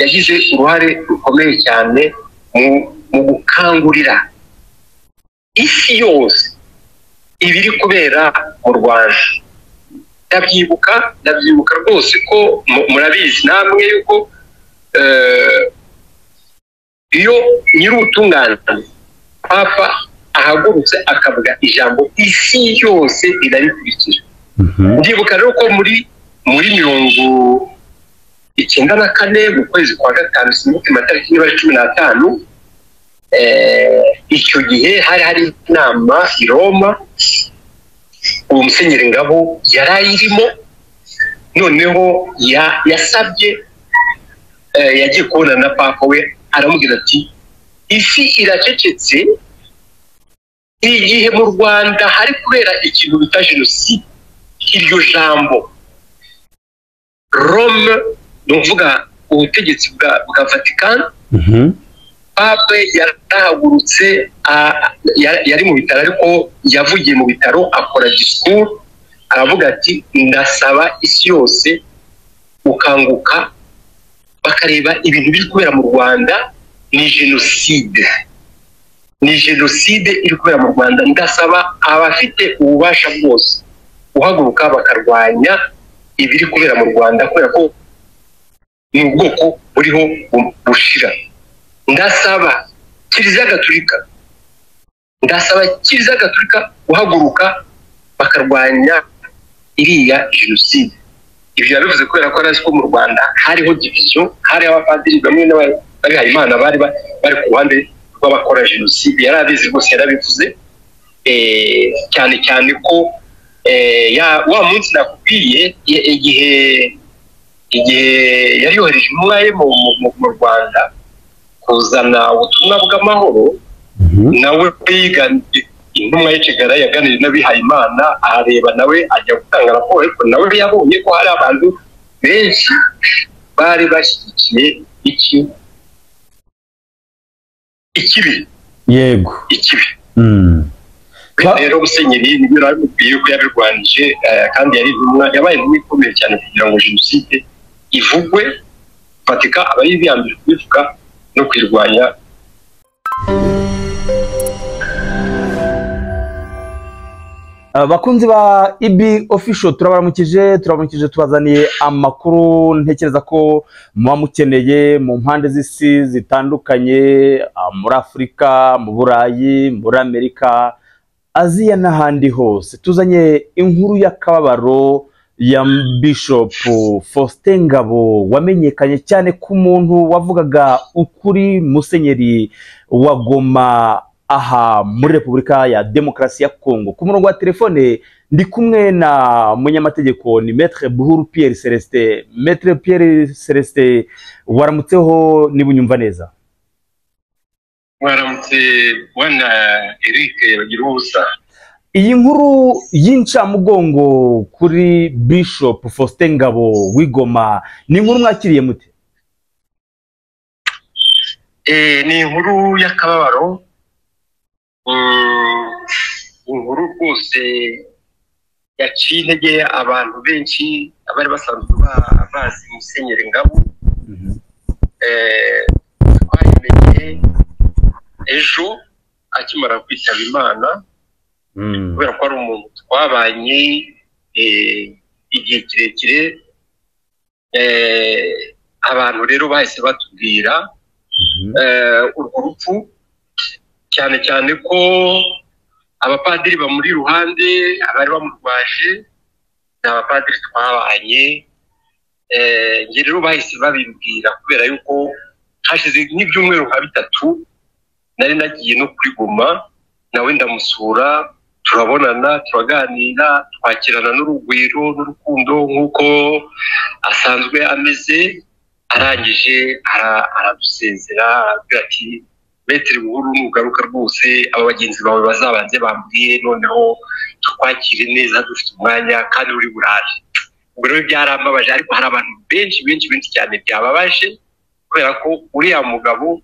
yagize uruhare rukomeye cyane mu gukangurira isi yose ibiri kubera mu Rwanda. Ndabyibuka rwose ko murabizi namwe yuko iyo nyir'ubutungane Papa ahagurutse akavuga ijambo, isi yose irarikurikira. Ndibuka rero ko muri 94 mu kwezi kwa gatanu, sinibuka amatariki niba ari 15, icyo gihe hari inama i Roma, uwo Musenyeri Ngabo yari ayirimo. Noneho yasabye, yagiye kubona na Papa we, aramubwira ati isi iracecetse igihe mu Rwanda hari kubera ikintu bita jenoside. Iryo jambo Rome, ni ukuvuga ubutegetsi bwa Vatican, Pape yarahagurutse, yari mu bitaro ariko yavugiye mu bitaro akora discours, aravuga ati ndasaba isi yose gukanguka bakareba ibintu biri kubera mu Rwanda, ni jenoside, ni jenoside iri kubera mu Rwanda. Ndasaba abafite ububasha bwose guhaguruka bakarwanya ibiri kubera mu Rwanda, kubera ko ni ubwoko buriho bushira. Ndasaba Kiliziya Gatulika, ndasaba Kiliziya Gatulika guhaguruka bakarwanya iriya jenoside. Ibyo yabivuze kubera ko arazi ko mu Rwanda hariho division, hari abapadiri bamwe n'abihayimana bari bari ku ruhande rw'abakora jenoside. Yari abizi rwose, yarabivuze, cyane cyane ko wa munsi nakubwiye igihe yari yohereje intumwa ye mu Rwanda kuzana ubutumwa bw'amahoro, nawe intumwa ye Kigali yaganiriye n'abihayimana, arareba nawe ajya gutanga raporo, ariko nawe yabonye ko hari abantu benshi bari bashyigikiye ikibi. Yego, ikibi. Rero Musenyeri nibyo nabimubwiye ko yabirwanije, kandi yari intumwa, yabaye intumwa ikomeye cyane kugira ngo jenoside ivugwe. Vatican aba ari iya mbere kubivuga no kwirwanya. Bakunzi ba IB Official, turabaramukije tubazaniye amakuru ntekereza ko muba mukeneye mu mpande z'isi zitandukanye, muri Afurika, mu Burayi, muri Amerika, Aziya n'ahandi hose. Tuzanye inkuru y'akababaro ya Bishop Faustin Ngabo, wamenyekanye cyane ku muntu wavugaga ukuri, Musenyeri wa Goma aha muri Repubulika ya Demokarasi ya Kongo. Ku murongo wa telefone ndi kumwe na munyamategeko ni Maître Buhuru Pierre Celestin. Maître Pierre Celestin, waramutseho niba unyumva neza? Waramutse bwana Eric Bagiruwubusa. Iyi nkuru y'incamugongo kuri Bishop Faustin Ngabo w'Igoma ni inkuru mwakiriye mute? Ni inkuru y'akababaro, inkuru rwose yaciye intege abantu benshi abari basanzwe bazi Musenyeri Ngabo. Twayimenye ejo akimara kwitaba Imana, kubera ko ari umuntu twabanye igihe kirekire. Abantu rero bahise batubwira urwo rupfu, cyane cyane ko abapadiri bamuri iruhande abari bamurwaje ni abapadiri twabanye. Njye rero bahise babimbwira kubera yuko hashize nk'ibyumweru nka bitatu nari nagiye no kuri Goma, nawe ndamusura, turabonana, turaganira, twakirana n'urugwiro n'urukundo nk'uko asanzwe ameze. Arangije aradusezera, arabwira ati Maître Buhuru nugaruka rwose aba bagenzi bawe bazabanze bambwiye, noneho tukwakire neza dufite umwanya kandi uri burare. Ubwo rero byarambabaje, ariko hari abantu benshi benshi benshi cyane byababaje, kubera ko uriya mugabo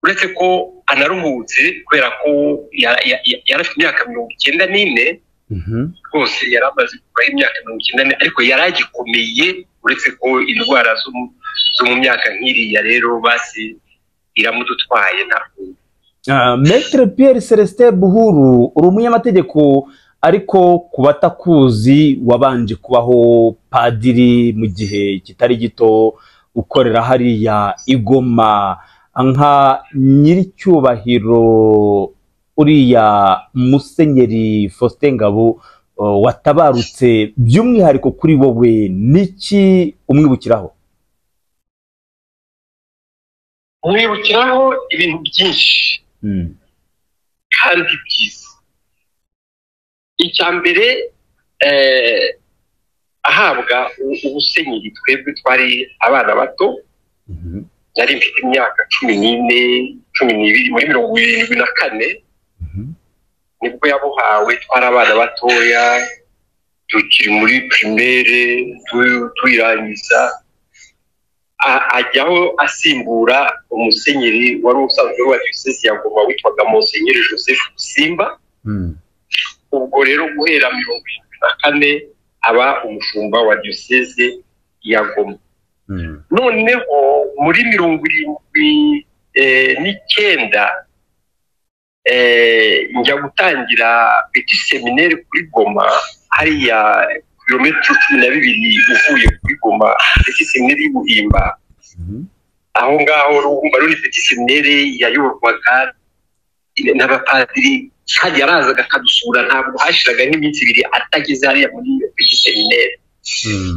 uretse ko anaruhutse, kubera ko yari afite imyaka 94 rwose, yari amaze kuba imyaka 94, ariko yari agikomeye, uretse ko indwara zo mu myaka nk'iriya rero basi iramudutwaye ntabwo. Maître Pierre Celestin Buhuru, uri umunyamategeko, ariko ku batakuzi wabanje kubaho padiri mu gihe kitari gito, ukorera hariya i Goma nka nyiricyubahiro uriya Musenyeri Faustin Ngabo watabarutse. By'umwihariko kuri wowe niki umwibukiraho? Umwibukiraho ibintu byinshi kandi byiza. Icya mbere, ahabwa ubusenyeri twebwe twari abana bato, nari mfite imyaka 14, 12, muri 74 nibwo yabuhawe. Twari abana batoya tukiri muri primaire tuyirangiza, ajyaho asimbura umusenyeri wari usanzwe wa diyosezi ya Goma witwaga Musenyeri Joseph Simba. Ubwo rero guhera 74 aba umushumba wa diyoseze ya Goma. Noneho muri 79 njya gutangira petit séminaire kuri Goma, hariya kilometero 12 uvuye kuri Goma, petit séminaire y'Ibuhimba. Aho ngaho urumva rero ni petit séminaire yayoborwaga n'abapadiri, kandi yarazaga akadusura, ntabwo hashiraga nk'iminsi ibiri atageze hariya muri iyo petit séminaire.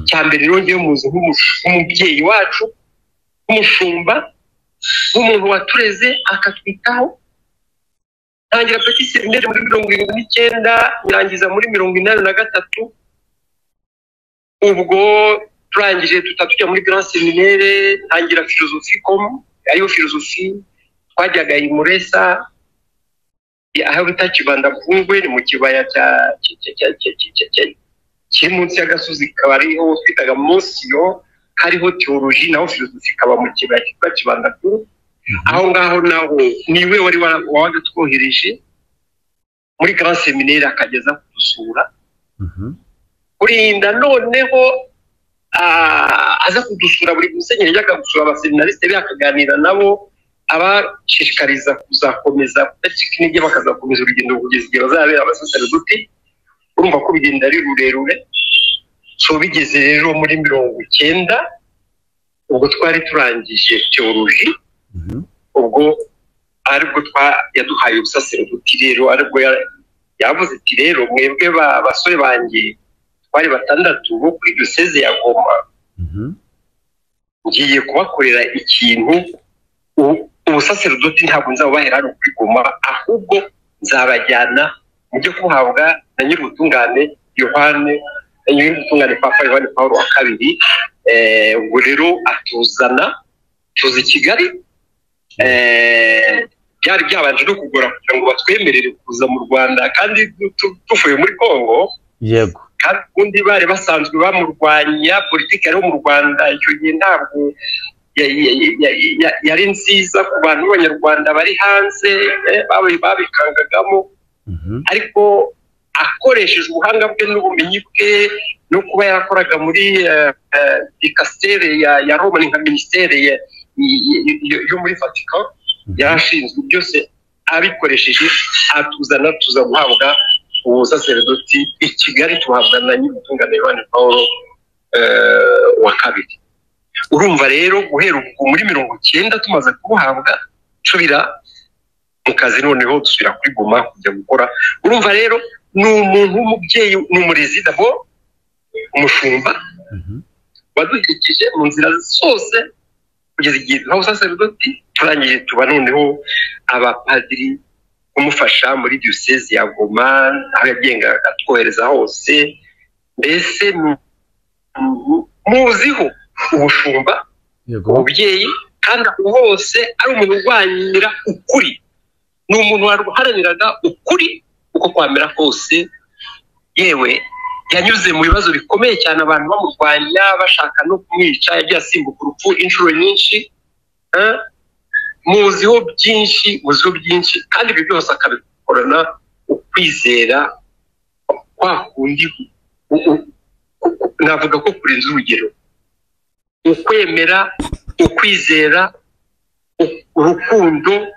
Cya mbere rero ngewe muzi nk'umubyeyi wacu, nk'umushumba, nk'umuntu watureze akatwitaho. Ntangira petit séminaire muri 79, nrangiza muri 83. Ubwo turangije tujya muri grand séminaire, ntangira philosophie com ariyo philosophie, twajyaga i Muresa aho bita Kibanda Pungwe, ni mu kibaya kiri munsi y'agasozi kaba ariho twitaga Monsiyo, hariho théologie naho philosophie ikaba mu kibaya cyitwa Kibanda Pungwe. Aho ngaho naho niwe wari wabaga twohereje muri grand séminaire akageza kudusura. Kurinda noneho aza kudusura, buri musenyeri yajyaga gusura abaseminarisite be akaganira nabo, abashishikariza kuzakomeza kudacika intege, bakazakomeza urugendo kugeza igihe bazabera abasaseredoti. Urumva ko bigenda ari rurerure. So bigeze rero muri 90, ubwo twari turangije théologie, ubwo aribwo yaduhaye ubusaseredoti. Rero aribwo yavuze ati rero mwebwe basore banjye, twari batandatu bo kuri diyoseze ya Goma, ngiye kubakorera ikintu. Ubusaseredoti ntabwo nzabubahera hano kuri Goma, ahubwo nzabajyana mu byo kuhabwa na nyir'ubutungane Yohane, nyir'ubutungane Papa Yohane Paul wa kabiri. Ubwo rero atuzana tuza i Kigali. Byari byabanje no kugora kugira ngo batwemerere kuza mu Rwanda kandi tuvuye muri Kongo. Yego. Kandi ubundi bari basanzwe bamurwanya, politiki yari mu Rwanda icyo gihe ntabwo yari nziza ku bantu b'Abanyarwanda bari hanze, babikangagamo. Ariko akoresheje ubuhanga bwe n'ubumenyi bwe no kuba yarakoraga muri dikastere ya Roma, nka ministere yo muri Vatican yarashinzwe, byose abikoresheje atuzana tuza guhabwa ubusaseredoti i Kigali, tuhabwa na nyir'ubutungane Yohane Paul wa kabiri. Urumva rero guhera ubwo muri 90 tumaze kubuhabwa, nsubira mu kazi, noneho dusubira kuri Goma kujya gukora. Urumva rero ni umuntu w'umubyeyi, ni umurezi d'abord, umushumba waduherekeje mu nzira zose kugeza igihe duhawe ubusaseredoti. Turangije tuba noneho abapadiri kumufasha muri diyoseze ya Goma, aho yagengaga atwohereza hose. Mbese muziho ubushumba, ububyeyi, kandi aho hose ari umuntu urwanira ukuri, ni umuntu waharaniraga ukuri uko kwamera kose. Yewe yanyuze mu bibazo bikomeye cyane, abantu bamurwanya bashaka no kumwica, yagiye asimbuka urupfu inshuro nyinshi. Muziho byinshi, muziho byinshi, kandi ibyo byose akabikorana ukwizera kwa kundi navuga ko kurenza urugero. Ukwemera, ukwizera, urukundo,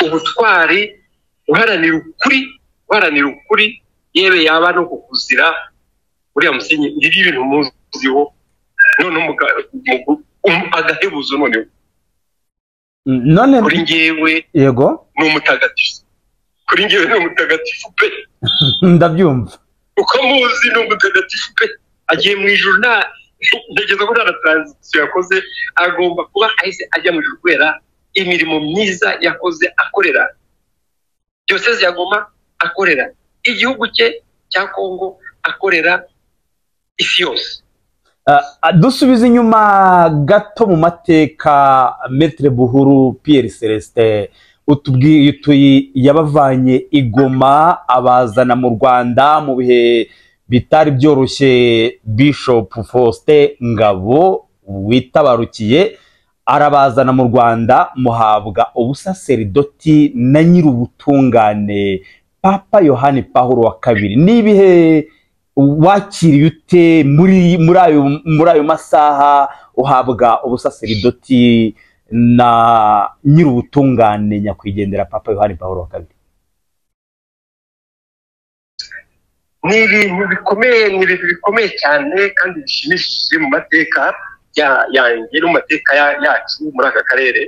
ubutwari, guharanira ukuri, guharanira ukuri yewe yaba no kukuzira. Uriya musenyeri ngibyo ibintu muziho, none agahebuzo noneho. None kuri njyewe, yego, ni umutagatifu. Kuri njyewe ni umutagatifu pe. Ndabyumva. Uko muzi, ni umutagatifu pe. Agiye mu ijuru, nta ntekereza ko nta na transition yakoze, agomba kuba ahise ajya mu ijuru kubera imirimo myiza yakoze, akorera diyoseze ya Goma, akorera igihugu cye cya Kongo, akorera isi yose. Dusubize inyuma gato mu mateka, Maître Buhuru Pierre Celestin, utubwiye utuyi yabavanye i Goma abazana mu Rwanda mu bihe bitari byoroshye. Bishop Faustin Ngabo witabarukiye arabazana mu Rwanda, muhabwa ubusaseridoti na nyir'ubutungane Papa Yohani Pawulo wa Kabiri. Ni ibihe wakiriye ute muri ayo masaha uhabwa ubusaseridoti na nyir'ubutungane nyakwigendera Papa Yohani Pawulo wa Kabiri? Ni ibintu bikomeye, ni ibintu bikomeye cyane kandi bishimishije mu mateka yanjye no mu mateka yacu muri aka karere.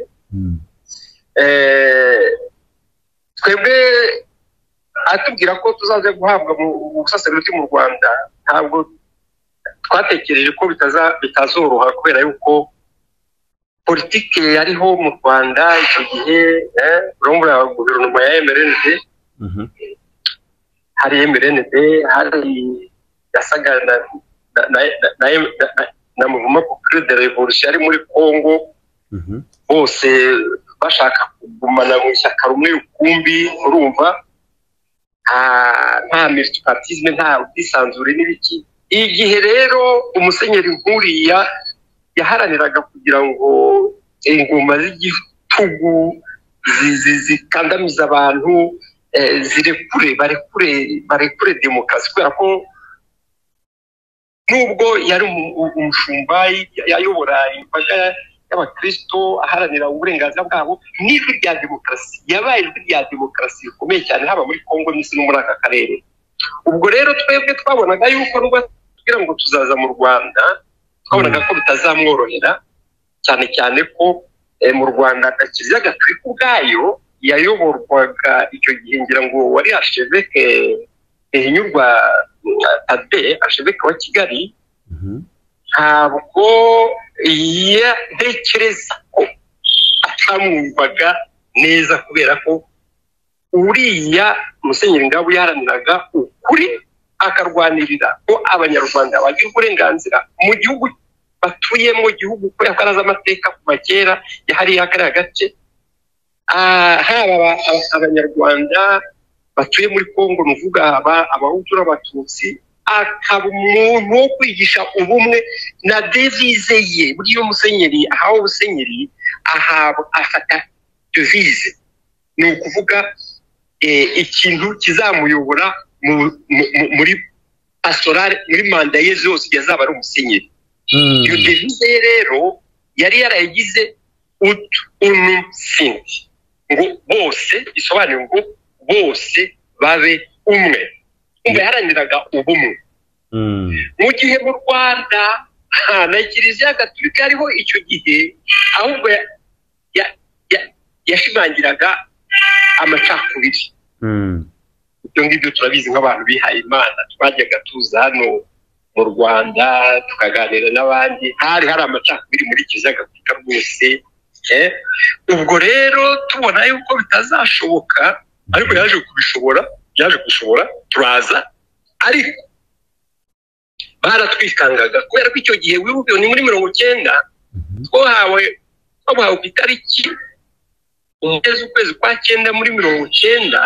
Twebwe atubwira ko tuzaza guhabwa mu busaseridoti mu Rwanda, ntabwo twatekereje ko bitazoroha, kubera yuko politike yariho mu Rwanda icyo gihe, urumva, guverinoma ya MRND, hari MRND, hari yasaga na Mouvement Populaire de Révolution yari muri Congo, bose bashaka kugumana mu ishyaka rumwe rukumbi. Urumva, nta multipartisme, nta ubwisanzure n'ibiki. Igihe rero umusenyeri nkuriya yaharaniraga kugira ngo ingoma z'igitugu zikandamiza abantu zirekure, barekure demokarasi, kubera ko nubwo yari umushumba yayobora imbaga y'abakristo aharanira uburenganzira bwabo n'ijwi rya demokarasi, yabaye ijwi rya demokarasi rikomeye cyane, haba muri Kongo n'isi no muri aka karere. Ubwo rero twebwe twabonaga yuko nubwo kugira ngo tuzaza mu Rwanda, twabonaga ko bitazamworohera, cyane cyane ko mu Rwanda na Kiliziya Gatolika ubwayo yayoborwaga icyo gihe, ngira ngo wari archevêque Ntihinyurwa Thaddée, archevêque wa Kigali. Ntabwo ntekereza ko atamwumvaga neza, kubera ko uriya musenyeri Ngabo yaharaniraga ukuri, akarwanirira ko Abanyarwanda bagira uburenganzira mu gihugu batuyemo, gihugu kubera ko arazi amateka kuva kera yahariye kariya gace. Haba Abanyarwanda batuye muri Kongo, ni ukuvuga Abahutu n'Abatutsi, akaba umuntu wo kwigisha ubumwe na devise ye. Burya musenyeri ahawe ubusenyeri ahabwa, afata devise, ni ukuvuga ikintu kizamuyobora muri pastorale, muri manda ye zose igihe azaba ari umusenyeri. Iyo devise ye rero yari yarayigize "Ut unum sint", ngo bose, bisobanuye ngo bose babe umwe. Umva, yaharaniraga ubumwe mu gihe mu Rwanda na Kiliziya Gatolika yariho icyo gihe ahubwo yashimangiraga amacakubiri. Ibyo ngibyo turabizi nk'abantu bihaye Imana, twajyaga tuza hano mu Rwanda tukaganira n'abandi, hari amacakubiri muri Kiliziya Gatolika rwose. Ubwo rero tubona yuko bitazashoboka, ariko yaje kubishobora, yaje kubishobora, turaza. Ariko baratwikangaga, kubera ko icyo gihe, wibuke, ni muri 90, twabuhawe ku itariki 1 z'ukwezi kwa cyenda muri 90.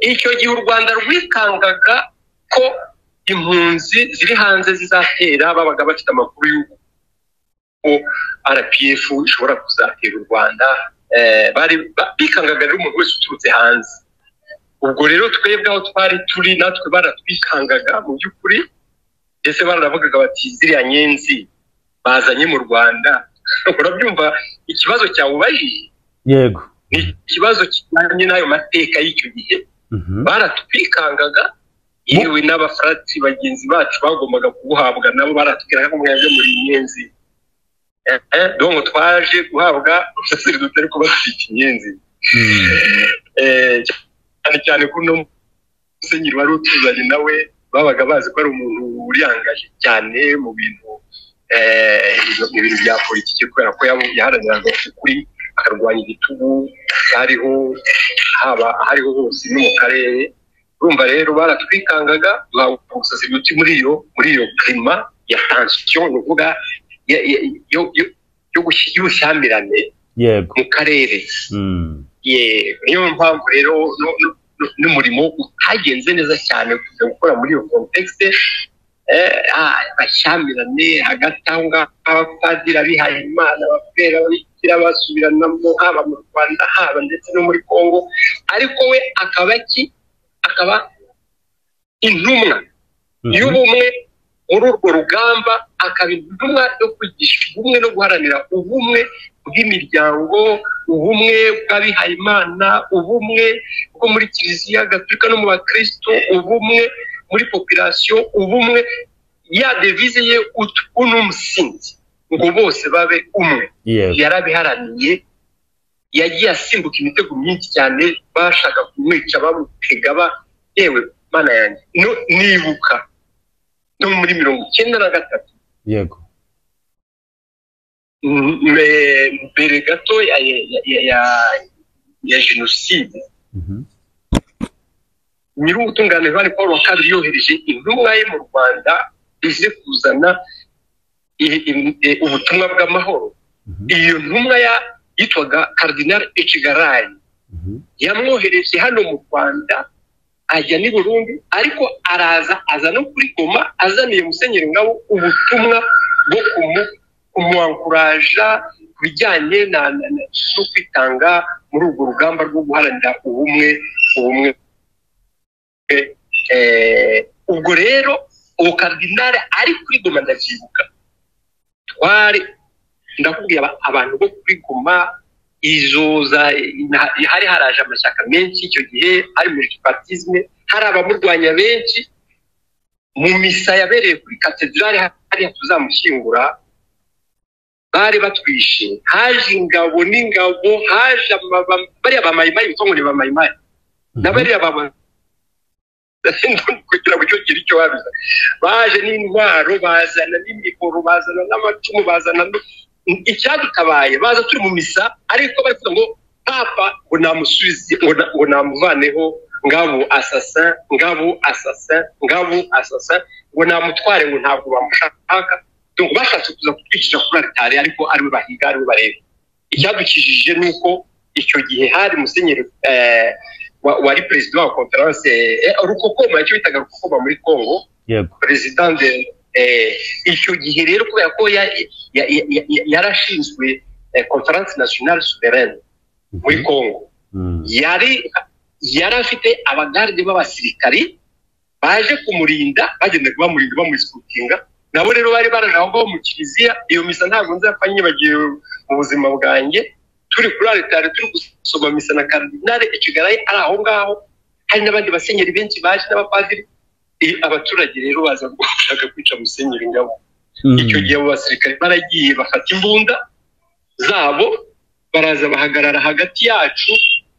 Icyo gihe u Rwanda rwikangaga ko impunzi ziri hanze zizatera, babaga bafite amakuru y'uko RPF ishobora kuzatera u Rwanda. Bari bikangaga rero umuntu wese uturutse hanze. Ubwo rero twebwe aho twari turi natwe baratwikangaga mu by'ukuri, ndetse baranavugaga bati ziriya nyenzi bazanye mu Rwanda. Urabyumva ikibazo cyawe ubajije? Yego. Ni ikibazo kijyanye n'ayo mateka y'icyo gihe. Baratwikangaga, yewe n'abafaratiri bagenzi bacu bagombaga kubuhabwa nabo baratwiraga ko mwebwe muri inyenzi. Donc twaje guhabwa ubusaseridoti ariko batwika inyenzi. Cyane cyane ko no musenyeri wari utuzanye nawe babaga bazi ko ari umuntu uriyangaje cyane mu bintu mu bintu bya politiki, kubera ko yaharaniraga ukuri akarwanya igitugu cyariho haba hariho hose no mu karere. Urumva rero baratwikangaga duhabwa ubusaseridoti muri iyo climat ya tension, ni ukuvuga y'ubushyamirane mu karere. Niyo mpamvu rero n'umurimo utagenze neza cyane kujya gukora muri iyo contexte, abashyamirane hagati aho ngaho, abapadiri abihaye Imana, abafurere, ababikira basubiranamo haba mu Rwanda haba ndetse no muri Kongo, ariko we akaba akaba intumwa y'ubumwe muri urwo rugamba, akaba intumwa yo kwigisha ubumwe no guharanira ubumwe bw'imiryango, ubumwe bw'abihayimana, ubumwe bwo muri Kiliziya Gatolika no mu bakristo, ubumwe muri population, ubumwe. Ya devise ye ut unum sint, ngo bose babe umwe. Yarabiharaniye, yagiye asimbuka imitego myinshi cyane, bashaka kumwica bamutega ba yewe mana yanjye. Nibuka no muri 93, yego, mbere gato ya jenoside, Nyir'ubutungane Yohani Paul wa II yohereje intumwa ye mu Rwanda ije kuzana ubutumwa bw'amahoro. Iyo ntumwa yitwaga Cardinal Echegaray, yamwohereje hano mu Rwanda, ajya n'i Burundi, ariko araza aza no kuri Goma azaniye Musenyeri Ngabo ubutumwa bwo kumuankuraja ku bijyanye no kwitanga muri urwo rugamba rwo guharanira ubumwe. Ubwo rero uwo Cardinal ari kuri Goma, ndabyibuka, twari ndakubwiye abantu bo kuri Goma izoza, hari haraje amashyaka menshi icyo gihe, hari multipartisme, hari abamurwanya benshi. Mu misa yabereye kuri katedrali hariya tuzamushyingura, bari batwishe, haje ingabo n'ingabo, haje bariya bamayimayi, bitwa ngo ni bamayimayi, na bariya baba kugira ngo icyo kintu icyo babiza, baje n'intwaro, bazana n'imihoro, bazana n'amacumu, bazana icyadutabaye, baza turi mu misa, ariko bari kuvuga ngo papa ngo namusubize, ngo namuvaneho, ngabo assassin, ngabo assassin, ngabo assassin, ngo namutware, ngo ntabwo bamushaka. Donc bashatse kuza kutwicisha kuri altare, ariko ariwe bahiga, ariwe bareba. Icyadukijije nuko icyo gihe hari musenyeri wari president wa conference Rukokoma, icyo bitaga Rukokoma muri Congo, president icyo gihe rero kubera ko yarashinzwe conference nationale souveraine muri Congo, yari afite abagarde b'abasirikari baje kumurinda, bagendaga bamurinda bamuescortinga. Nabo rero bari baraje aho ngaho mu kiliziya. Iyo misa ntabwo nzapfa nyibagiwe mu buzima bwanjye, turi kuri altare turi gusoma misa na Cardinal Echegaray ari aho ngaho, hari n'abandi basenyeri benshi baje n'abapadiri. Abaturage rero baza gushaka kwica Musenyeri Ngabo. Icyo gihe abo basirikare baragiye bafata imbunda zabo, baraza bahagarara hagati yacu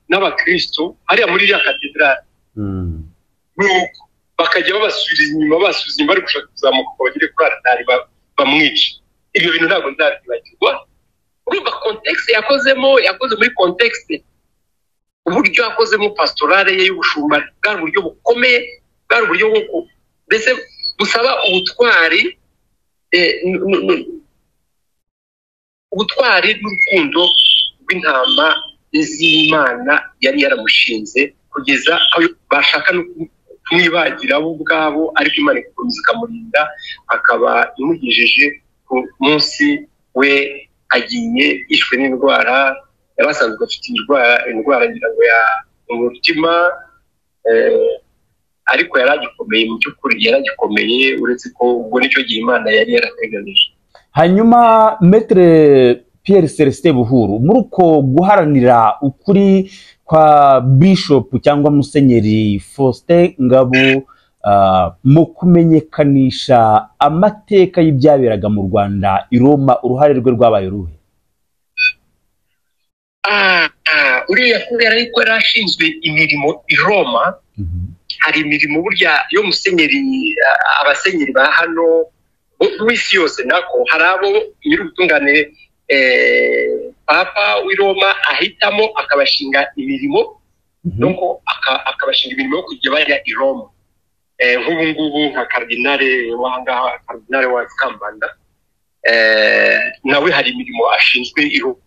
n'abakristo hariya muri iriya katedrali. Nuko bakajya babasubiza inyuma, basubiza inyuma, bari gushaka kuzamuka ngo bagere kuri altari bamwice. Ibyo bintu ntabwo nzabyibagirwa. Urumva contexte yakozemo, yakoze muri contexte uburyo yakozemo pastorale ye y'ubushumba, bwari uburyo bukomeye, bwari uburyo bwo mbese busaba ubutwari, ubutwari n'urukundo rw'intama z'Imana yari yaramushinze, kugeza aho bashaka no kumwibagira bo ubwabo, ariko Imana igakomeza ikamurinda, akaba imugejeje ku munsi we agiye yishwe n'indwara. Yari asanzwe afite indwara ngira ngo ya umutima, ariko yari agikomeye mu by'ukuri, yari agikomeye, uretse ko ubwo nicyo gihe Imana yari yarateganije. Hanyuma Maître Pierre Celestin Buhuru, muri uko guharanira ukuri kwa Bishop cyangwa Musenyeri Faustin Ngabo, mu kumenyekanisha amateka y'ibyaberaga mu Rwanda i Roma, uruhare rwe rwabaye uruhe? Uriya kubera yuko yari ashinzwe imirimo i Roma, hari imirimo burya yo musenyeri, abasenyeri ba hano w'isi yose, nako hari abo nyir'ubutungane Papa w'i Roma ahitamo akabashinga imirimo, donc akabashinga imirimo yo kujya bajya i Roma. Nk'ubu ngubu nka Cardinal w'ahangaha, Cardinal wa Kambanda, nawe hari imirimo ashinzwe i Roma.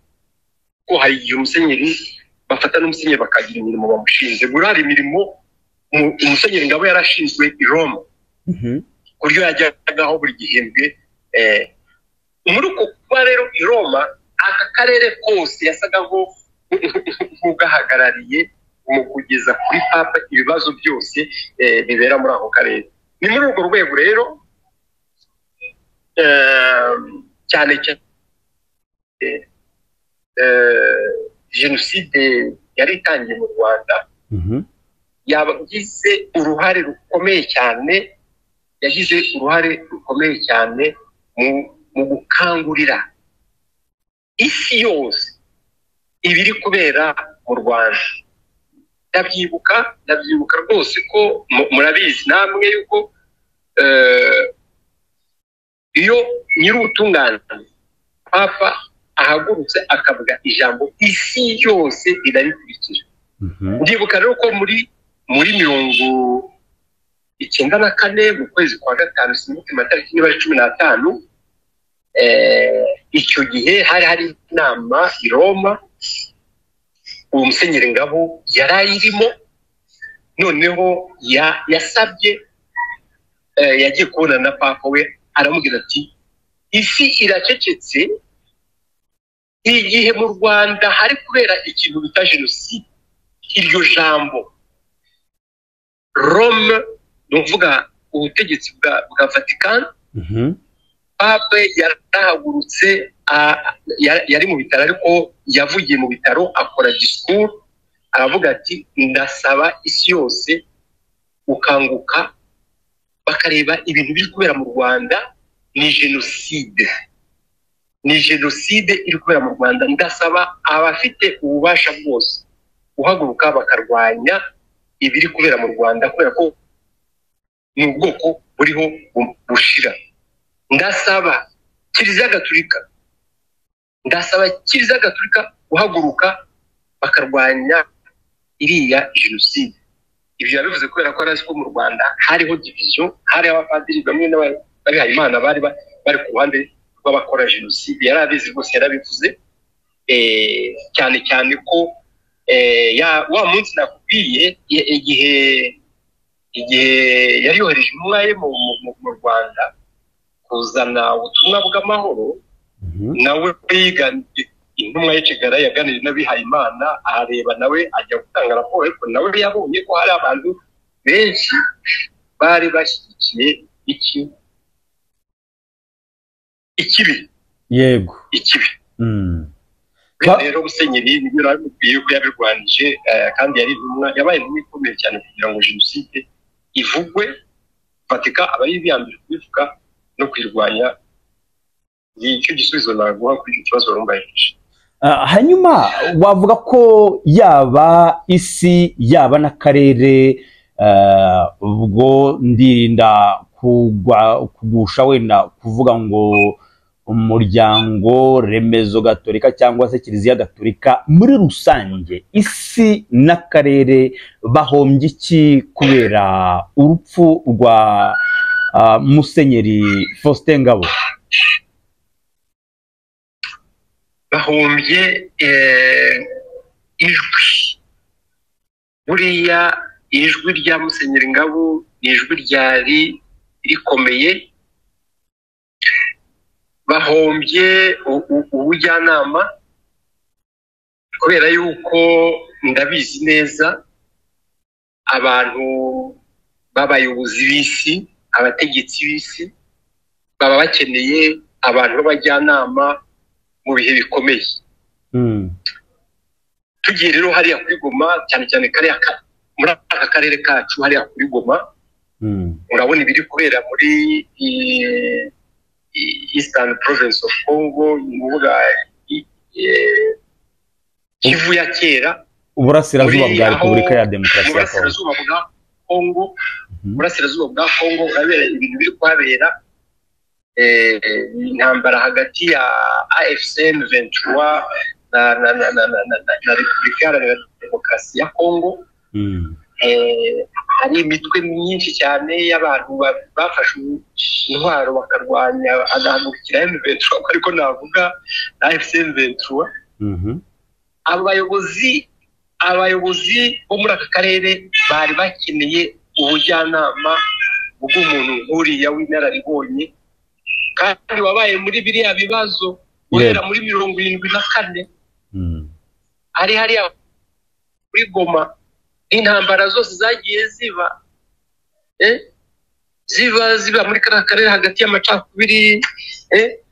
Ko hari igihe umusenyeri bafata n'umusenyeri bakagira imirimo bamushinze. Buriya hari imirimo umusenyeri Ngabo yarashinzwe i Roma, ku buryo yajyagaho buri gihembwe. Muri uko kuba rero i Roma, aka karere kose yasaga nk'ugahagarariye mu kugeza kuri Papa ibibazo byose bibera muri ako karere. Ni muri urwo rwego rero cyane cyane jenoside yari itangiye mu Rwanda, yagize uruhare rukomeye cyane, yagize uruhare rukomeye cyane mu gukangurira isi yose ibiri kubera mu Rwanda. Ndabyibuka rwose ko murabizi namwe yuko iyo nyir'ubutungane Papa ahagurutse akavuga ijambo, isi yose irarikurikira. Ndibuka rero ko muri 94 mu kwezi kwa gatanu, sinibuka amatariki niba ari 15, icyo gihe hari inama i Roma, uwo musenyeri Ngabo yari ayirimo. Noneho yasabye, yagiye kubona na Papa we, aramubwira ati isi iracecetse igihe mu Rwanda hari kubera ikintu bita jenoside. Iryo jambo Rome, ni ukuvuga ubutegetsi bwa Vatican, Pape yarahagurutse, yari mu bitaro ariko yavugiye mu bitaro akora discours, aravuga ati ndasaba isi yose gukanguka bakareba ibintu biri kubera mu Rwanda, ni jenoside, ni jenoside iri kubera mu Rwanda. Ndasaba abafite ububasha bwose guhaguruka bakarwanya ibiri kubera mu Rwanda, kubera ko ni ubwoko buriho bushira. Ndasaba Kiliziya Gatulika, ndasaba Kiliziya Gatulika guhaguruka bakarwanya iriya jenoside. Ibyo yabivuze kubera ko arazi ko mu Rwanda hariho division, hari abapadiri bamwe n'abihayimana bari bari ku ruhande rw'abakora jenoside. Yari abizi rwose, yarabivuze, cyane cyane ko wa munsi nakubwiye igihe yari yohereje intumwa ye mu Rwanda kuzana ubutumwa bw'amahoro, nawe yiganye intumwa ye Cegara yaganiriye n'abihayimana, arareba nawe ajya gutanga raporo, ariko nawe yabonye ko hari abantu benshi bari bashyigikiye ikibi. Yego, ikibi. Rero musenyeri nibyo yabibwiye ko yabirwanije, kandi yari intumwa, yabaye intumwa ikomeye cyane kugira ngo jenoside ivugwe. Vatican aba ari iya mbere kubivuga no kuyirwanya. Nicyo gisubizo naguha kuri icyo kibazo warumbajije. Hanyuma wavuga ko yaba isi yaba n'akarere, ubwo ndirinda kugusha wenda kuvuga ngo umuryango remezo gatolika cyangwa se Kiliziya Gatolika muri rusange, isi n'akarere bahombye iki kubera urupfu rwa Musenyeri Faustin Ngabo? Bahombye ijwi. Buriya ijwi rya Musenyeri Ngabo ni ijwi ryari rikomeye. Bahombye ubujyanama, kubera yuko ndabizi neza abantu b'abayobozi b'isi, abategetsi b'isi baba bakeneye abantu b'abajyanama mu bihe bikomeye. Tugiye rero hariya kuri Goma, cyane cyane kariya muri aka karere kacu hariya kuri Goma, urabona ibiri kubera muri Eastern Province of Congo, ni ukuvuga Kivu ya kera, uburasirazuba Muri bwa aho- Repubulika ya mu Demokarasi ya Kongo. burasirazuba bwa Congo, burasirazuba bwa Congo, urabera ibintu biri kuhabera, intambara hagati ya AFC M23 na Repubulika Iharanira Demokarasi ya Congo. Hari imitwe myinshi cyane y'abantu bafashe intwaro bakarwanya, agahagurukira M23, ariko navuga na AFC M23. Abo bayobozi bo muri aka karere bari bakeneye ubujyanama bw'umuntu nk'uriya w'inararibonye kandi wabaye muri biriya bibazo guhera muri 74, ari hariya kuri Goma, intambara zose zagiye ziba, ziba muri kariya karere hagati y'amacakubiri,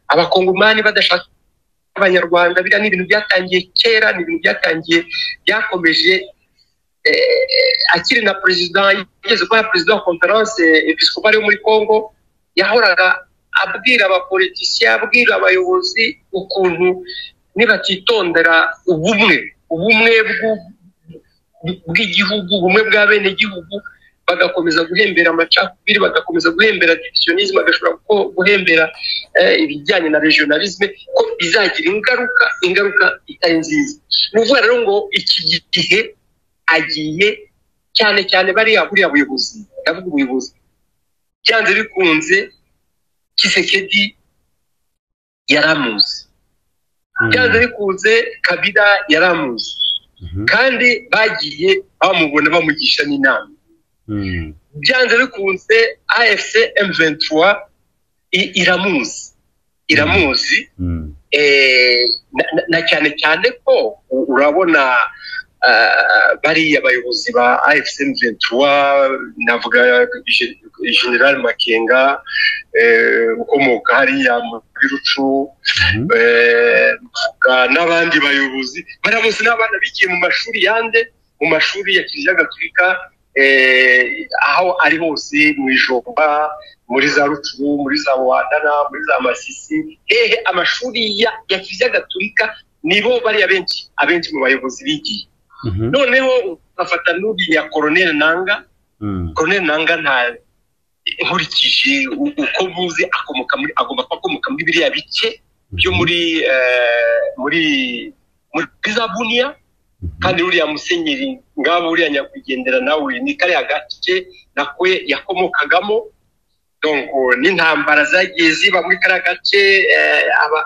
abakongomani badashaka abanyarwanda. Biriya ni ibintu byatangiye kera, ni ibintu byatangiye byakomeje, akiri na perezida, yigeze kuba perezida wa Conférence épiscopale yo muri Congo, yahoraga abwira abapolitisiye, abwira abayobozi ukuntu nibatitondera ubumwe bw'igihugu, ubumwe bwa bene gihugu, bagakomeza guhembera amacakubiri, bagakomeza guhembera divisionnisme, bagashobora guhembera ibijyanye na régionalisme, ko bizagira ingaruka itari nziza. Ni ukuvuga rero ngo iki gihe agiye, cyane cyane bariya buriya buyobozi, ndavuga ubuyobozi, byanze bikunze Tshisekedi yaramuzi, byanze bikunze Kabila yaramuzi, kandi bagiye bamubona, bamugisha n'inama. Byanze bikunze AFC M23 iramuzi, na cyane cyane ko urabona bariya bayobozi ba AFC M23, navuga General Makenga, ukomoka hariya muri Rutshuru, mvuga n'abandi bayobozi, bariya bose n'abana bigiye mu mashuri yande, mu mashuri ya Kiliziya Gatolika, aho ari hose mu Ijomba, muri za Rutshuru, muri za Wadana, muri za Masisi, hehe, amashuri ya Kiliziya Gatolika nibo bariya benshi, abenshi mu bayobozi bigiye. Noneho ugafata n'uriya Colonel Nanga. Colonel Nanga, nta nkurikije uko muzi, akomoka muri, agomba kuba akomoka muri biriya bice byo muri za Bunia, kandi uriya musenyeri ngabo, uriya nyakwigendera, nawe ni kariya gace nakwe yakomokagamo. Donc n'intambara zagiye ziba muri kariya gace,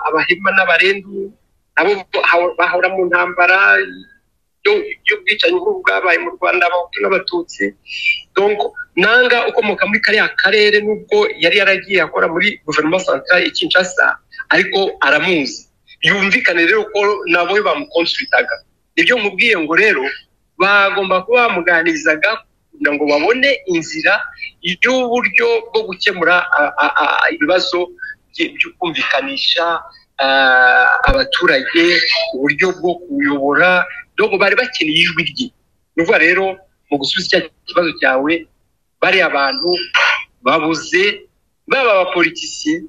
abahima n'abarendu nabo bahora mu ntambara y'ubwicanyi nk'ubu bwabaye mu Rwanda, abahutu n'abatutsi. Donc Nanga ukomoka muri kariya karere, nubwo yari yaragiye akora muri guverinoma centrale i Kinshasa, ariko aramuzi. Yumvikane rero ko nabo bamukonsultaga. Ibyo nkubwiye ngo rero bagomba kuba bamuganirizaga kugira ngo babone inzira y'uburyo bwo gukemura ibibazo byo kumvikanisha abaturage, uburyo bwo kuyobora. Donc bari bakeneye ijwi rye. Ni ukuvuga rero, mu gusubiza cya kibazo cyawe, bariya bantu babuze, baba abapolitisiye,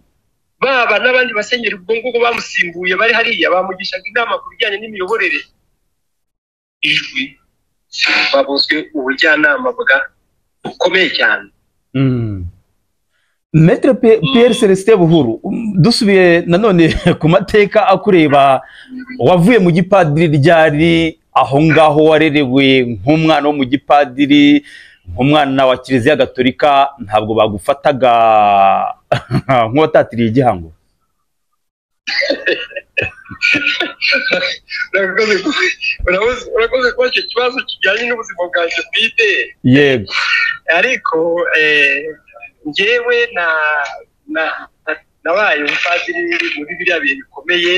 baba n'abandi basenyeri ubwo ngubwo bamusimbuye bari hariya bamugishaga inama ku bijyanye n'imiyoborere, ijwi, babuzwe ubujyanama bwa bukomeye cyane. Maître Pierre Celestin Buhuru, dusubiye nanone ku mateka akureba, wavuye mu gipadiri ryari? Aho ngaho warerewe nk'umwana wo mu gipadiri, nk'umwana wa Kiliziya Gatolika, ntabwo bagufataga nk'uwatatiriye igihango? Urakoze kuba icyo kibazo kijyanye n'ubuzima bwanjye bwite. Yego. Ariko njyewe na nabaye umupadiri muri biriya bihe bikomeye,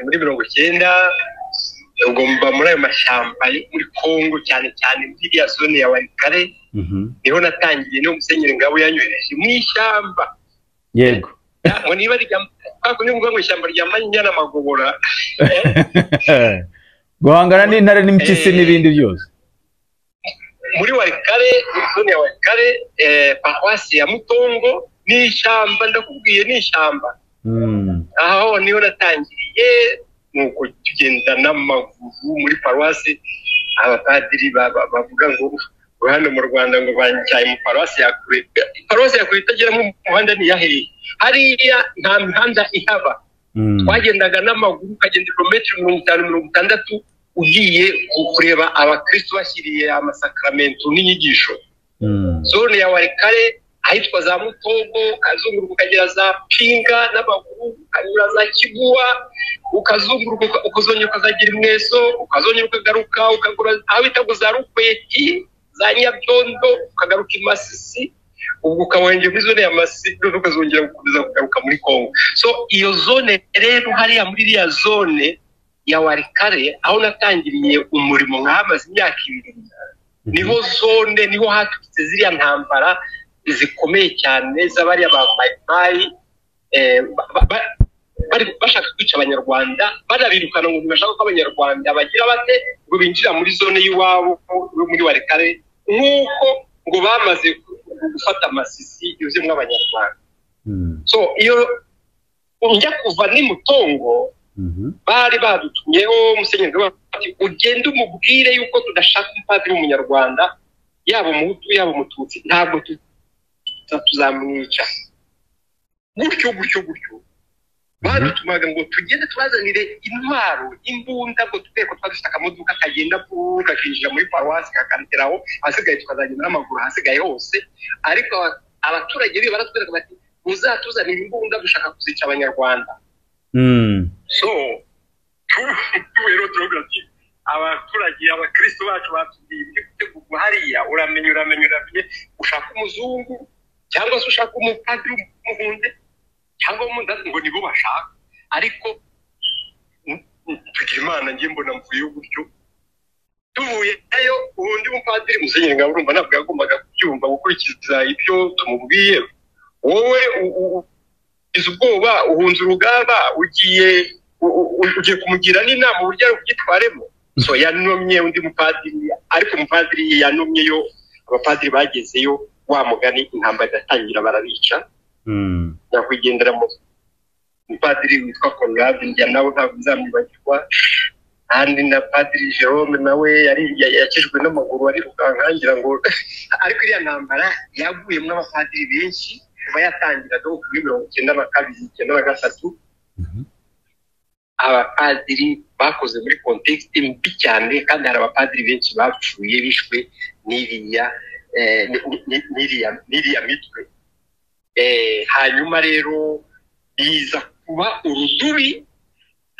muri 90, ubwo mba muri ayo mashyamba yo muri Congo, cyane cyane muri iriya zone ya Walikale. Niho natangiye, niho Musenyeri Ngabo yanyohereje mu ishyamba. Yego. Ngo niba ari ngo ishyamba rya Manyinya n'Amagobora. Guhangana n'intare n'impyisi n'ibindi byose. Muri Walikale, zone ya Walikale, paruwasi ya Mutongo ni ishyamba, ndakubwiye ni ishyamba. Aho niho natangiriye, nuko tugenda n'amaguru muri paruwasi. Abapadiri bavuga ngo hano mu Rwanda ngo bancyaye mu paruwasi ya kure. Paruwasi ya kure itageramo umuhanda ni iyahereye hariya, nta mihanda ihaba. Twagendaga n'amaguru, ukagenda ibirometero 50, 60 ugiye kureba abakristo bashyiriye amasakramentu n'inyigisho. Zone ya Walikale ahitwa za Mutogo, ukazunguruka ukagera za Pinga n'amaguru, ukanyura za Kiguwa, ukazunguruka ukazongera ukazagera Imweso, ukazongera ukagaruka ukagura aho bita ngo za Rukweti, za Nyabyondo, ukagaruka i Masisi, ubwo ukabongera muri zone ya Masisi, noneho ukazongera gukomeza kugaruka muri Kongo. So iyo zone rero hariya muri iriya zone ya Walikale aho natangiriye umurimo nkahamaze imyaka 2, niho zone niho haturutse ziriya ntambara zikomeye cyane z'abariya ba Mayi Mayi, bashaka kwica Abanyarwanda, banabirukana ngo ntibashaka ko Abanyarwanda bagira bate ngo binjira muri zone y'iwabo muri Walikale, nk'uko ngo bamaze gufata Masisi yuzuyemo Abanyarwanda. So iyo njya kuva ni Mutongo, bari badutumyeho Musenyeri bati ugende umubwire yuko tudashaka umupadiri w'Umunyarwanda, yaba Umuhutu yaba Umututsi, ntabwo tuzamwica. Gutyo gutyo gutyo badutumaga ngo tugende tubazanire intwaro, imbunda, ngo tubere ko twari dufite akamodoka kagenda kakinjira muri paruwasi kakarekeraho, ahasigaye tukazagenda n'amaguru ahasigaye hose. Ariko abaturage biyo baratwereka bati muzatuzanire imbunda dushaka kuzica Abanyarwanda. So rero turavuga ati abaturage abakristo bacu batubwiye ibyo gutegurwa hariya, uramenye uramenye uramenye, ushaka umuzungu cyangwa se ushaka umupadiri w'umuhunde cyangwa w'umundazi, ngo nibo bashaka. Ariko tugira Imana, ngiye mbona mvuyeyo gutyo. Tuvuyeyo undi mupadiri Musenyeri Ngabo urumva ntabwo yagombaga kubyumva, gukurikiza ibyo tumubwiye. Wowe ugize ubwoba, uhunze urugamba, ugiye kumugira n'inama uburyo ari kubyitwaremo. So yanomye undi mupadiri, ariko umupadiri yanomyeyo, abapadiri bagezeyo wa mugani intambara iratangira barabica. Nyakwigendera mu mupadiri witwa Conrad, njya nawe ntabwo nzamwibagirwa. Kandi na Padiri Jerome nawe yari yakijwe n'amaguru arirukanka ngira ngo. Ariko iriya ntambara yaguyemo abapadiri benshi kuva yatangiraga kuri 92, 93. Abapadiri bakoze muri context mbi cyane, kandi hari abapadiri benshi bapfuye bishwe n'iriya n'iriya mitwe. Hanyuma rero biza kuba urudubi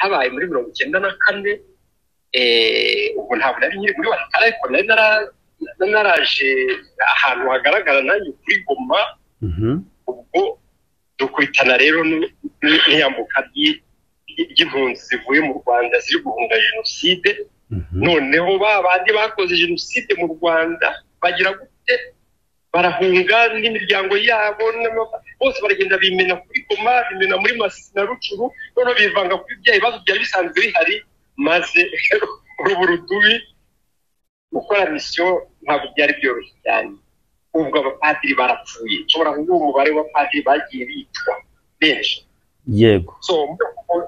habaye muri 94. Ubwo ntabwo nari nkiri muri Walikale, ariko nari naraje ahantu hagaragara nanjye kuri Goma. Ubwo dukubitana rero n'iyambuka ry'impunzi zivuye mu Rwanda ziri guhunga jenoside. Noneho ba bandi bakoze jenoside mu Rwanda bagira gute, barahunga n'imiryango yabo bose baragenda bimena kuri Goma, bimena muri Masisi na Rucuru, noneho bivanga kuri bya bibazo byari bisanzwe bihari, maze urubu rudubi. Gukora misiyo ntabwo byari byoroshye cyane. Ubwo abapadiri barapfuye, nshobora kuvuga umubare w'abapadiri bagiye bicwa benshi. Yego. So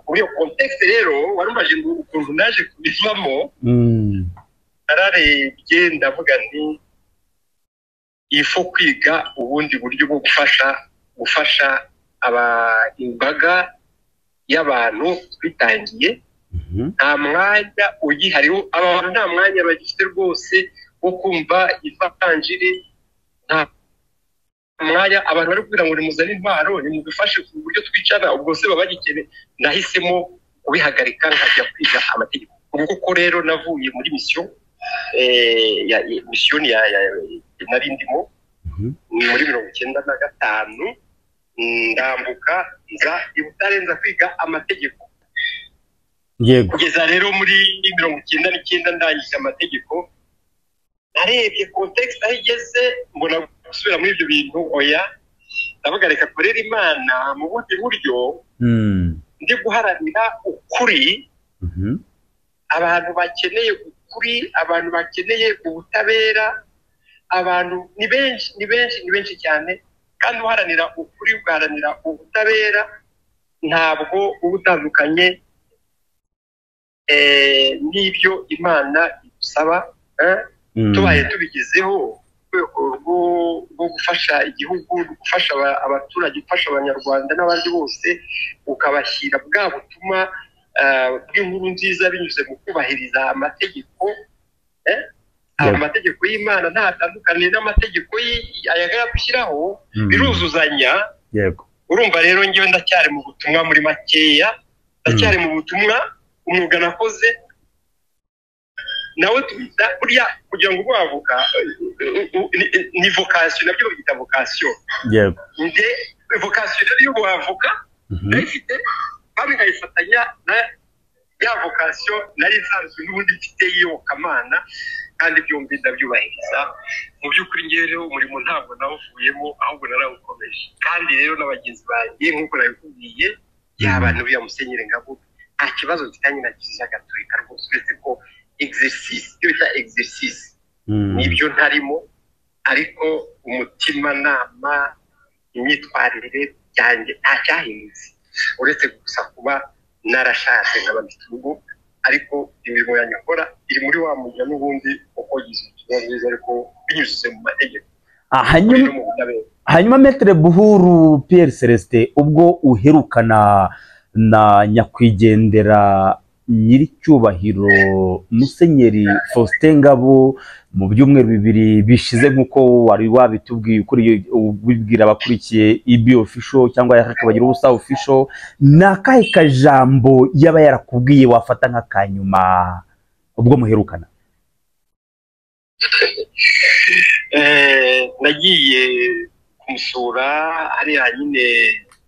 muri iyo context rero warumvaje ngo ukuntu naje kubivamo, nararebye ndavuga nti ifo kwiga ubundi buryo bwo gufasha imbaga y'abantu twitangiye. Nta mwanya ugihariho, abantu nta mwanya bagifite rwose wo kumva ivanjiri. Nta mwanya abantu bari kubwira ngo nimuzane intwaro, nimudufashe ku buryo twicara, ubwo se baba bagikene. Nahisemo kubihagarika nkajya kwiga amategeko. Kuko rero navuye muri misiyo misiyoni nari ndimo muri 95, ndambuka nza i Butare nza kwiga amategeko. Yego. Kugeza rero muri 99 ndangije amategeko, narebye context aho igeze mbona gusubira muri ibyo bintu oya. Ndavuga reka korera Imana mu bundi buryo, ndi guharanira ukuri. Abantu bakeneye ukuri, abantu bakeneye ubutabera, abantu ni benshi, ni benshi, ni benshi cyane. Kandi uharanira ukuri, ugaharanira ubutabera, ntabwo uba utandukanye n'ibyo Imana idusaba. Tubaye tubigezeho rwego rwo gufasha igihugu, gufasha abaturage, gufasha Abanyarwanda n'abandi bose, ukabashyira bwa butumwa bw'inkuru nziza binyuze mu kubahiriza amategeko. Amategeko y'Imana ntatandukaniye n'amategeko aya gushyiraho, biruzuzanya. Urumva rero ngewe ndacyari mu butumwa, muri makeya ndacyari mu butumwa. Umwuga nakoze nawe tubita burya kugira ngo ube ni vocation, nabyo babyita vocation. Nge vocation rero y'ubuavoka ndayifite, kandi nkayifatanya na ya vocation nari nsanzwe n'ubundi mfite y'iyobokamana, kandi byombi ndabyubahiriza. Mu by'ukuri ngewe rero umurimo ntabwo nawuvuyemo, ahubwo narawukomeje. Kandi rero na bagenzi banjye, nk'uko nabikubwiye, yaba n'uriya Musenyeri Ngabo, nta kibazo mfitanye na Kiliziya Gatolika rwose, uretse ko exercice, ibyo bita exercice, nibyo ntarimo, ariko umutimanama, imyitwarire byanjye nta cyahindutse, uretse gusa kuba narashatse nkaba mfite urugo. Ariko imirimo yanjye nkora iri muri wa mujya n'ubundi uko ubutumwa bwiza, ariko binyujije mu mategeko no mu butabera. Hanyuma Maître Buhuru Pierre Celestin, ubwo uherukana na nyakwigendera nyiricyubahiro Musenyeri Faustin Ngabo mu byumweru 2 bishize, nk'uko wari wabitubwiye ubibwira abakurikiye IB Official cyangwa Yakabagira Ubusa Official, ni akahe kajambo yaba yarakubwiye wafata nk'akanyuma ubwo muherukana? Nagiye kumusura hariya nyine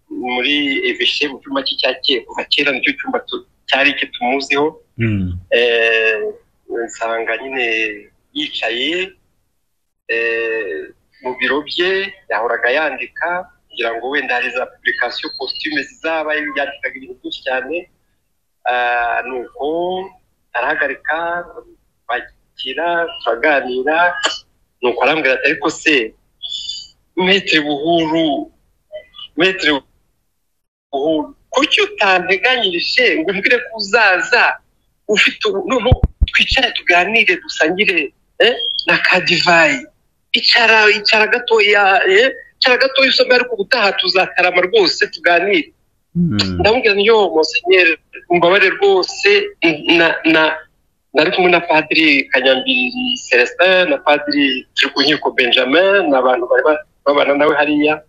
muri eveshe, mu cyumba cye cya kera, kuva kera nicyo cyumba cyari icyo tumuziho. Nsanga nyine yicaye mu biro bye, yahoraga yandika, kugira ngo wenda hari za publication costume zizaba, yandikaga ibintu byinshi cyane. Nuko arahagarika, bakira, turaganira. Nuko arambwira ati ariko se Maître Buhuru, Maître Buhuru, kuki utanteganyirije ngo umbwire ko uzaza ufite, noneho twicare tuganire, dusangire na kadivayi, icara icara gatoya, icara gatoya usome, ariko ubutaha tuzatarama rwose tuganire. Ndamubwira nti yo Musenyeri, umbabare rwose, nari kumwe na Padiri Kanyambiri Celestin na Padiri Turikunkiko Benjamin, n'abantu bari babana nawe hariya.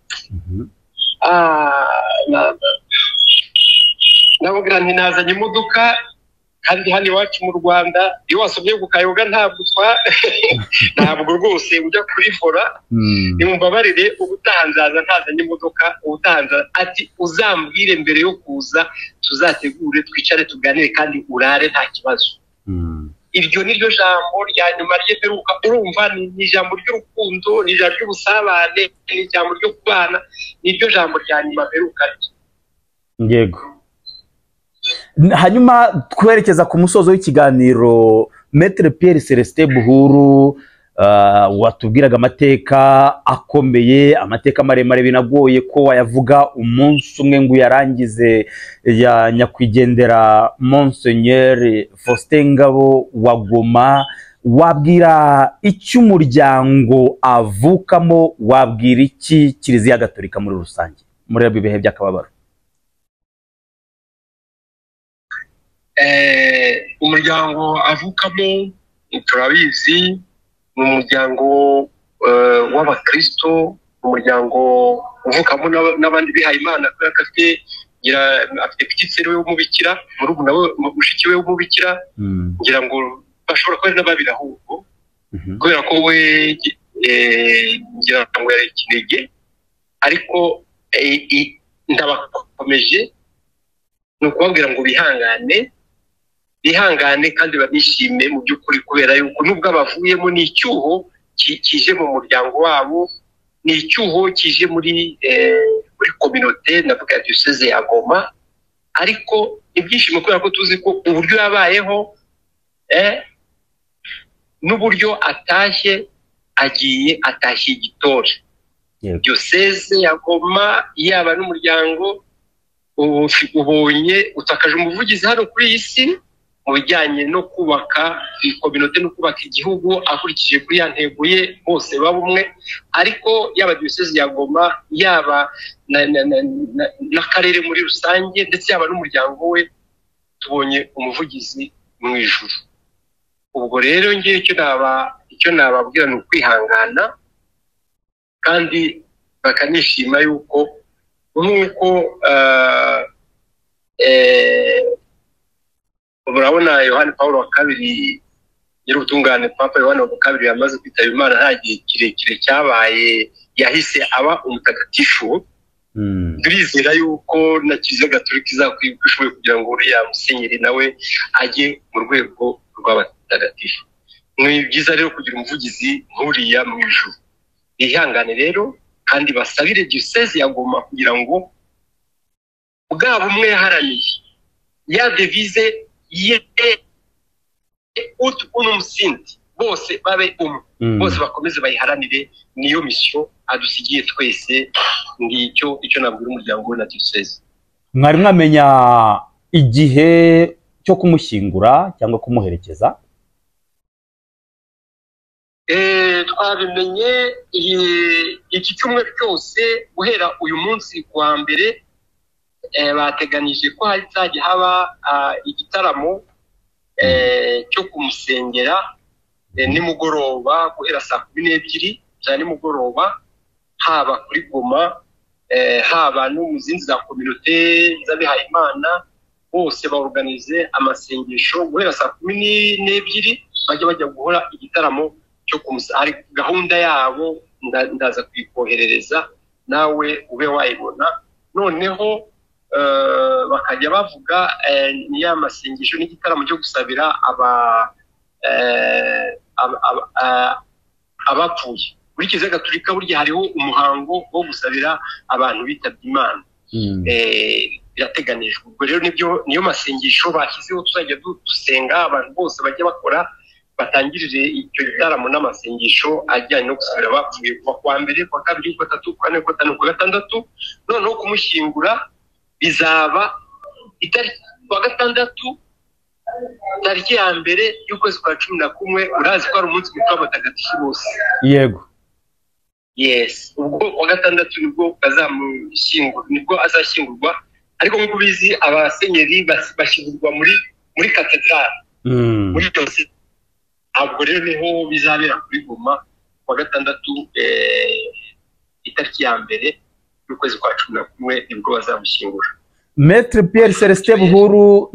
Ndamubwira nti nazanye imodoka, kandi hano iwacu mu Rwanda iyo wasomye ku kayoga ntabwo ntabwo rwose ujya kurifora, nimumbabarire ubutaha nzaza ntazanye imodoka, ubutaha nzaza. Ati uzambwire mbere yo kuza, tuzategure twicare tuganire, kandi urare nta kibazo. Iryo ni ryo jambo rya nyuma ry'imperuka. Urumva ni ijambo ry'urukundo, ni ijambo ry'ubusabane, ni ijambo ryo kubana, ni ryo jambo rya nyuma mperuka. Yego. Hanyuma twerekeza ku musozo w'ikiganiro, Maître Pierre Celestin Buhuru, watubwiraga amateka akomeye, amateka maremare binagoye ko wayavuga umunsi umwe ngo uyarangize, ya nyakwigendera Monseigneur Faustin Ngabo wa Goma, wabwira icyo umuryango avukamo, wabwira iki Kiliziya Gatolika muri rusange muri ibi bihe by'akababaro? Umuryango avukamo turabizi, ni umuryango w'abakristo, umuryango uvukamo n'abandi bihaye Imana, kubera ko afite petite sœur w'umubikira, murumuna we, mushiki we w'umubikira, ngira ngo bashobora kuba ari n'ababiri ahubwo, kubera ko we ngira ngo yari ikinege. Ariko ndabakomeje, ni ukubabwira ngo bihangane, bihangane kandi babishime mu by'ukuri, kubera yuko nubwo abavuyemo ni icyuho kije mu muryango wabo, Ni icyuho kije muri communauté, navuga ya diocese ya Goma, ariko ibyishimo kubera ko tuzi ko uburyo yabayeho n'uburyo atashye, agiye atashye igitore. Diocese ya Goma yaba n'umuryango ubonye utakaje umuvugizi hano kuri iyi si mu bijyanye no kubaka communauté no kubaka igihugu akurikije kuri ya ntego ye, bose baba umwe. Ariko yaba diocese ya Goma, yaba n'akarere muri rusange, ndetse yaba n'umuryango we, tubonye umuvugizi mu ijuru. Ubwo rero ngiye icyo nababwira ni ukwihangana kandi bakanishima yuko nk'uko murabona Yohani Pawulo wa kabiri nyir'ubutungane, Papa Yohani wa kabiri yamaze kwitaba Imana nta gihe kirekire cyabaye, yahise aba umutagatifu. Turizera yuko na Kiliziya Gatolika izakwibuka ishoboye kugira ngo uriya musenyeri nawe ajye mu rwego rw'abatagatifu. Ni byiza rero kugira umuvugizi nk'uriya mu ijuru. Bihangane rero kandi basabire diocese ya Goma kugira ngo bwa bumwe yaharaniye, ya devise ye ut unum sint, bose babe umwe, bose bakomeze bayiharanire. Niyo mission adusigiye twese. Ngicyo icyo nabwira umuryango we na diocese. Mwari mwamenya igihe cyo kumushyingura cyangwa kumuherekeza? Twabimenye iki cyumweru cyose guhera uyu munsi kuwa mbere, bateganije ko hazajya haba igitaramo cyo kumusengera nimugoroba guhera saa 12 za nimugoroba, haba kuri Goma, haba no mu zindi za communauté z'abihayimana, bose baorganize amasengesho guhera saa 12 bajya bajya guhora igitaramo cyo hari gahunda yabo, ndaza kuyikoherereza nawe ube wayibona. Noneho bakajya bavuga ni ya masengesho n'igitaramo cyo gusabira abapfuye. Muri Kiliziya Gatolika burya hariho umuhango wo gusabira abantu bitabye Imana, birateganijwe. Ubwo rero nibyo niyo masengesho bashyizeho tuzajya dusenga, abantu bose bajya bakora batangirire icyo gitaramo n'amasengesho ajyanye no gusabira abapfuye kuva kuwa mbere, kuwa kabiri, kuwa gatatu, kuwa kane, kuwa gatanu, kuwa gatandatu. Noneho kumushyingura bizaba itariki kuwa gatandatu, tariki ya mbere y'ukwezi kwa 11. Urazi ko ari umunsi mukuru w'abatagatifu bose. Yego. Yes, ubwo wa gatandatu nibwo azamushyingurwa, nibwo azashyingurwa. Ariko nk'uko ubizi abasenyeri bashyingurwa muri katedrali, muri diyoseze. Ntabwo rero niho bizabera kuri Goma kuwa gatandatu, itariki ya mbere y'ukwezi kwa 11 nibwo bazamushyingura. Maître Pierre Celestin Buhuru,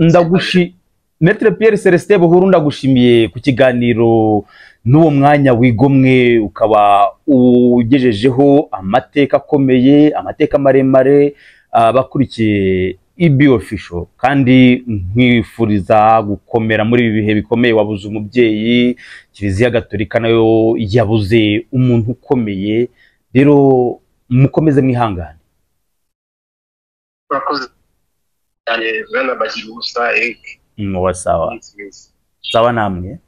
Maître Pierre Celestin Buhuru, ndagushimiye ku kiganiro n'uwo mwanya wigomwe, ukaba ugejejeho amateka akomeye, amateka maremare abakurikiye EB Official, kandi nkwifuriza gukomera muri ibi bihe bikomeye. Wabuze umubyeyi, Kiliziya Gatolika nayo yabuze umuntu ukomeye, rero mukomeze mwihangane. Urakoze cyane bwana Bagiruwubusa Eric. Sawa sawa namwe.